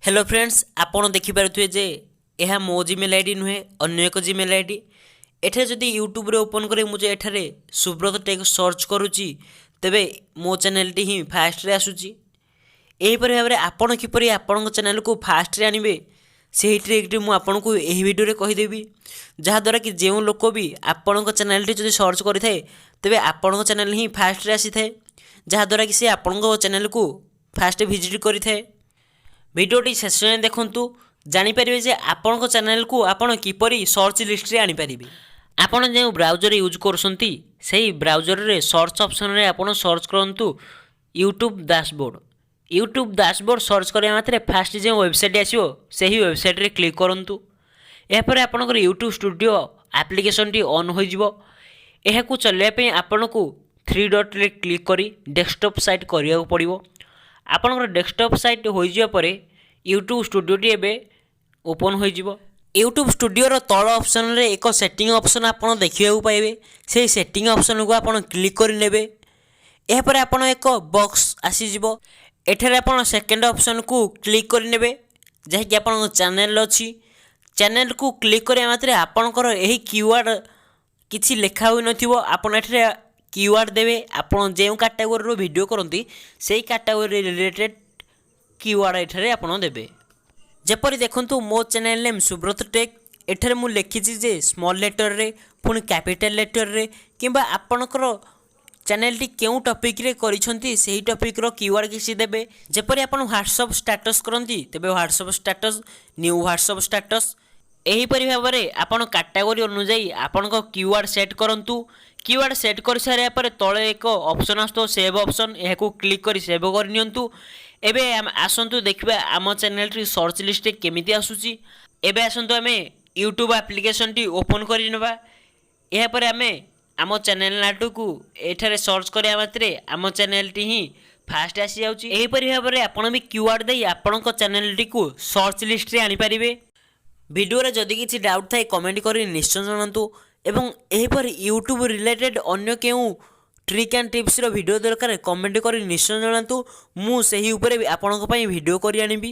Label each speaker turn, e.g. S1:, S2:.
S1: Hello friends, ଆପଣ ଦେଖିପାରୁଥିବେ ଯେ ଏହା ମୋ ଜିମେଲ୍ ଆଇଡ଼ି ନୁହେଁ, ଅନ୍ୟ ଏକ ଜିମେଲ୍ ଆଇଡ଼ି। ଏଠାରେ ଯଦି ୟୁଟ୍ୟୁବରେ ଓପନ୍ କରି ମୁଁ ଯେ ଏଠାରେ ସୁବ୍ରତ ଟେକ୍ ସର୍ଚ୍ଚ କରୁଛି, ତେବେ ମୋ ଚ୍ୟାନେଲଟି ହିଁ ଫାଷ୍ଟରେ ଆସୁଛି। ଏହିପରି ଭାବରେ ଆପଣ କିପରି ଆପଣଙ୍କ ଚ୍ୟାନେଲକୁ ଫାଷ୍ଟରେ ଆଣିବେ, ସେହି ଟ୍ରିକ୍ଟି ମୁଁ ଆପଣଙ୍କୁ ଏହି ଭିଡ଼ିଓରେ କହିଦେବି, ଯାହାଦ୍ୱାରା କି ଯେଉଁ ଲୋକ ବି ଆପଣଙ୍କ ଚ୍ୟାନେଲଟି ଯଦି ସର୍ଚ୍ଚ କରିଥାଏ, ତେବେ ଆପଣଙ୍କ ଚ୍ୟାନେଲ ହିଁ ଫାଷ୍ଟରେ ଆସିଥାଏ, ଯାହାଦ୍ୱାରା କି ସେ ଆପଣଙ୍କ ଚ୍ୟାନେଲକୁ ଫାଷ୍ଟ ଭିଜିଟ୍ କରିଥାଏ। ଭିଡ଼ିଓଟି ଶେଷ ଯାଏଁ ଦେଖନ୍ତୁ, ଜାଣିପାରିବେ ଯେ ଆପଣଙ୍କ ଚ୍ୟାନେଲକୁ ଆପଣ କିପରି ସର୍ଚ୍ଚ ଲିଷ୍ଟରେ ଆଣିପାରିବେ। ଆପଣ ଯେଉଁ ବ୍ରାଉଜର ୟୁଜ୍ କରୁଛନ୍ତି, ସେହି ବ୍ରାଉଜରରେ ସର୍ଚ୍ଚ ଅପସନରେ ଆପଣ ସର୍ଚ୍ଚ କରନ୍ତୁ ୟୁଟ୍ୟୁବ୍ ଡାସବୋର୍ଡ଼। ୟୁଟ୍ୟୁବ୍ ଡାସବୋର୍ଡ଼ ସର୍ଚ୍ଚ କରିବା ମାତ୍ରେ ଫାଷ୍ଟ ଯେଉଁ ୱେବସାଇଟ୍ ଆସିବ, ସେହି ୱେବସାଇଟ୍ରେ କ୍ଲିକ୍ କରନ୍ତୁ। ଏହାପରେ ଆପଣଙ୍କର ୟୁଟ୍ୟୁବ୍ ଷ୍ଟୁଡ଼ିଓ ଆପ୍ଲିକେସନଟି ଅନ୍ ହୋଇଯିବ। ଏହାକୁ ଚଲାଇବା ପାଇଁ ଆପଣଙ୍କୁ ଥ୍ରୀ ଡଟ୍ରେ କ୍ଲିକ୍ କରି ଡେସ୍କଟପ୍ ସାଇଟ୍ କରିବାକୁ ପଡ଼ିବ। ଆପଣଙ୍କର ଡେସ୍କଟପ୍ ସାଇଟ୍ ହୋଇଯିବା ପରେ ୟୁଟ୍ୟୁବ୍ ଷ୍ଟୁଡ଼ିଓଟି ଏବେ ଓପନ୍ ହୋଇଯିବ। ୟୁଟ୍ୟୁବ୍ ଷ୍ଟୁଡ଼ିଓର ତଳ ଅପସନ୍ରେ ଏକ ସେଟିଂ ଅପସନ୍ ଆପଣ ଦେଖିବାକୁ ପାଇବେ। ସେହି ସେଟିଂ ଅପସନ୍କୁ ଆପଣ କ୍ଲିକ୍ କରିନେବେ। ଏହାପରେ ଆପଣ ଏକ ବକ୍ସ ଆସିଯିବ। ଏଠାରେ ଆପଣ ସେକେଣ୍ଡ ଅପସନ୍କୁ କ୍ଲିକ୍ କରିନେବେ, ଯାହାକି ଆପଣଙ୍କ ଚ୍ୟାନେଲ୍ ଅଛି। ଚ୍ୟାନେଲ୍କୁ କ୍ଲିକ୍ କରିବା ମାତ୍ରେ ଆପଣଙ୍କର ଏହି କିୱାର୍ଡ଼ କିଛି ଲେଖା ହୋଇନଥିବ। ଆପଣ ଏଠାରେ କିୱାର୍ଡ଼ ଦେବେ। ଆପଣ ଯେଉଁ କାଟାଗୋରୀର ଭିଡ଼ିଓ କରନ୍ତି, ସେଇ କାଟାଗୋରୀ ରିଲେଟେଡ଼୍ କିୱାର୍ଡ଼ ଏଠାରେ ଆପଣ ଦେବେ। ଯେପରି ଦେଖନ୍ତୁ, ମୋ ଚ୍ୟାନେଲ୍ ନେମ୍ ସୁବ୍ରତ ଟେକ୍। ଏଠାରେ ମୁଁ ଲେଖିଛି ଯେ ସ୍ମଲ୍ ଲେଟର୍ରେ, ପୁଣି କ୍ୟାପିଟାଲ୍ ଲେଟର୍ରେ, କିମ୍ବା ଆପଣଙ୍କର ଚ୍ୟାନେଲ୍ଟି କେଉଁ ଟପିକ୍ରେ କରିଛନ୍ତି, ସେହି ଟପିକ୍ର କିୱାର୍ଡ଼ କିଛି ଦେବେ। ଯେପରି ଆପଣ ହ୍ୱାଟ୍ସଅପ୍ ଷ୍ଟାଟସ୍ କରନ୍ତି, ତେବେ WhatsApp status, new WhatsApp status. ଏହିପରି ଭାବରେ ଆପଣ କାଟାଗୋରୀ ଅନୁଯାୟୀ ଆପଣଙ୍କ କିୱାର୍ଡ଼ ସେଟ୍ କରନ୍ତୁ। କିୱାର୍ଡ଼ ସେଟ୍ କରିସାରିବା ପରେ ତଳେ ଏକ ଅପସନ୍ ଆସୁଥିବ, ସେଭ୍ ଅପସନ୍। ଏହାକୁ କ୍ଲିକ୍ କରି ସେଭ୍ କରିନିଅନ୍ତୁ। ଏବେ ଆସନ୍ତୁ ଦେଖିବା ଆମ ଚ୍ୟାନେଲଟି ସର୍ଚ୍ଚ ଲିଷ୍ଟରେ କେମିତି ଆସୁଛି। ଏବେ ଆସନ୍ତୁ ଆମେ ୟୁଟ୍ୟୁବ୍ ଆପ୍ଲିକେସନଟି ଓପନ୍ କରିନେବା। ଏହାପରେ ଆମେ ଆମ ଚ୍ୟାନେଲ ନାଁଟିକୁ ଏଠାରେ ସର୍ଚ୍ଚ କରିବା ମାତ୍ରେ ଆମ ଚ୍ୟାନେଲଟି ହିଁ ଫାଷ୍ଟ ଆସିଯାଉଛି। ଏହିପରି ଭାବରେ ଆପଣ ବି କିୱାର୍ଡ଼ ଦେଇ ଆପଣଙ୍କ ଚ୍ୟାନେଲଟିକୁ ସର୍ଚ୍ଚ ଲିଷ୍ଟରେ ଆଣିପାରିବେ। ଭିଡ଼ିଓରେ ଯଦି କିଛି ଡାଉଟ୍ ଥାଏ, କମେଣ୍ଟ କରି ନିଶ୍ଚୟ ଜଣାନ୍ତୁ ଏବଂ ଏହିପରି ୟୁଟ୍ୟୁବ୍ ରିଲେଟେଡ଼୍ ଅନ୍ୟ କେଉଁ ଟ୍ରିକ୍ ଆଣ୍ଡ ଟିପ୍ସର ଭିଡ଼ିଓ ଦରକାର, କମେଣ୍ଟ କରି ନିଶ୍ଚୟ ଜଣାନ୍ତୁ। ମୁଁ ସେହି ଉପରେ ବି ଆପଣଙ୍କ ପାଇଁ ଭିଡ଼ିଓ କରି ଆଣିବି।